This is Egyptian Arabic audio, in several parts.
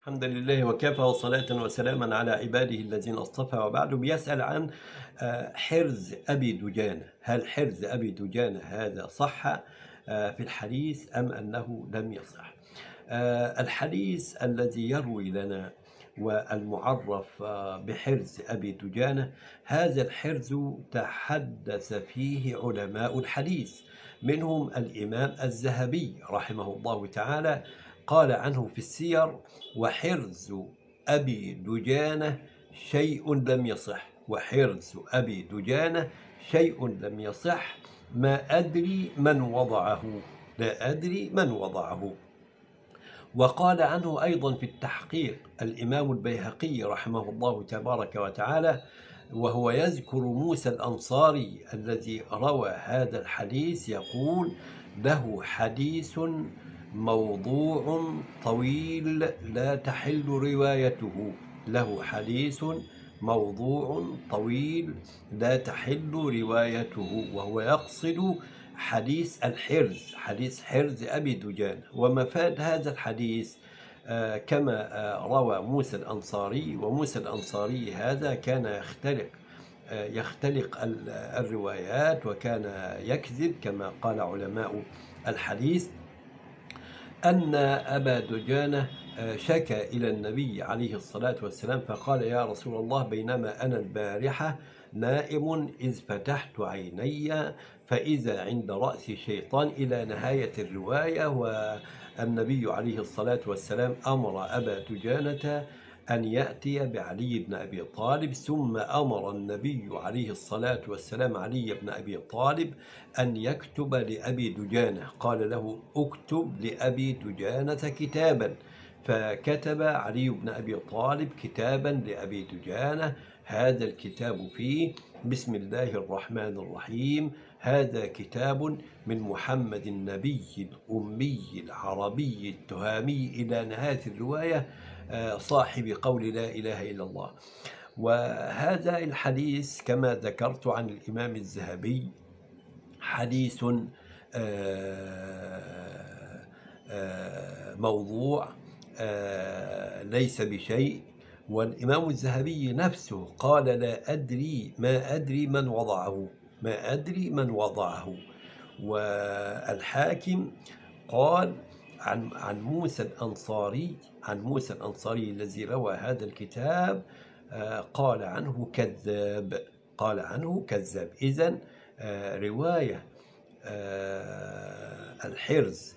الحمد لله وكفى، وصلاة وسلاما على عباده الذين اصطفى، وبعد. بيسأل عن حرز أبي دجانة، هل حرز أبي دجانة هذا صح في الحديث أم أنه لم يصح؟ الحديث الذي يروي لنا والمعرف بحرز أبي دجانة، هذا الحرز تحدث فيه علماء الحديث، منهم الإمام الذهبي رحمه الله تعالى، قال عنه في السير: وحرز أبي دجانة شيء لم يصح، وحرز أبي دجانة شيء لم يصح، ما أدري من وضعه، لا أدري من وضعه. وقال عنه أيضا في التحقيق الإمام البيهقي رحمه الله تبارك وتعالى، وهو يذكر موسى الأنصاري الذي روى هذا الحديث، يقول: له حديث موضوع طويل لا تحل روايته، له حديث موضوع طويل لا تحل روايته، وهو يقصد حديث الحرز، حديث حرز أبي دجانة. ومفاد هذا الحديث كما روى موسى الأنصاري، وموسى الأنصاري هذا كان يختلق الروايات وكان يكذب كما قال علماء الحديث، أن أبا دجانة شكى إلى النبي عليه الصلاة والسلام فقال: يا رسول الله، بينما أنا البارحة نائم إذ فتحت عيني فإذا عند رأسي شيطان، إلى نهاية الرواية. والنبي عليه الصلاة والسلام أمر أبا دجانة أن يأتي بعلي بن أبي طالب، ثم أمر النبي عليه الصلاة والسلام علي بن أبي طالب أن يكتب لأبي دجانة، قال له: اكتب لأبي دجانة كتابا، فكتب علي بن أبي طالب كتابا لأبي دجانة. هذا الكتاب فيه: بسم الله الرحمن الرحيم، هذا كتاب من محمد النبي الأمي العربي التهامي، إلى نهاية الرواية، صاحب قول لا إله إلا الله. وهذا الحديث كما ذكرت عن الإمام الذهبي حديث موضوع ليس بشيء، والإمام الذهبي نفسه قال: لا أدري، ما أدري من وضعه، ما أدري من وضعه. والحاكم قال عن موسى الأنصاري، عن موسى الأنصاري الذي روى هذا الكتاب، قال عنه كذاب، قال عنه كذاب. إذن رواية الحرز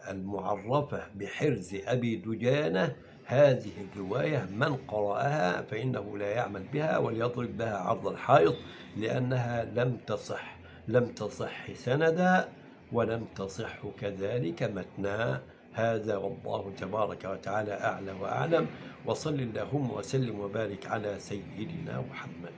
المعرفة بحرز أبي دجانة، هذه الرواية من قرأها فإنه لا يعمل بها وليضرب بها عرض الحائط، لأنها لم تصح، لم تصح سندا ولم تصح كذلك متنا. هذا والله تبارك وتعالى أعلى وأعلم، وصل اللهم وسلم وبارك على سيدنا محمد.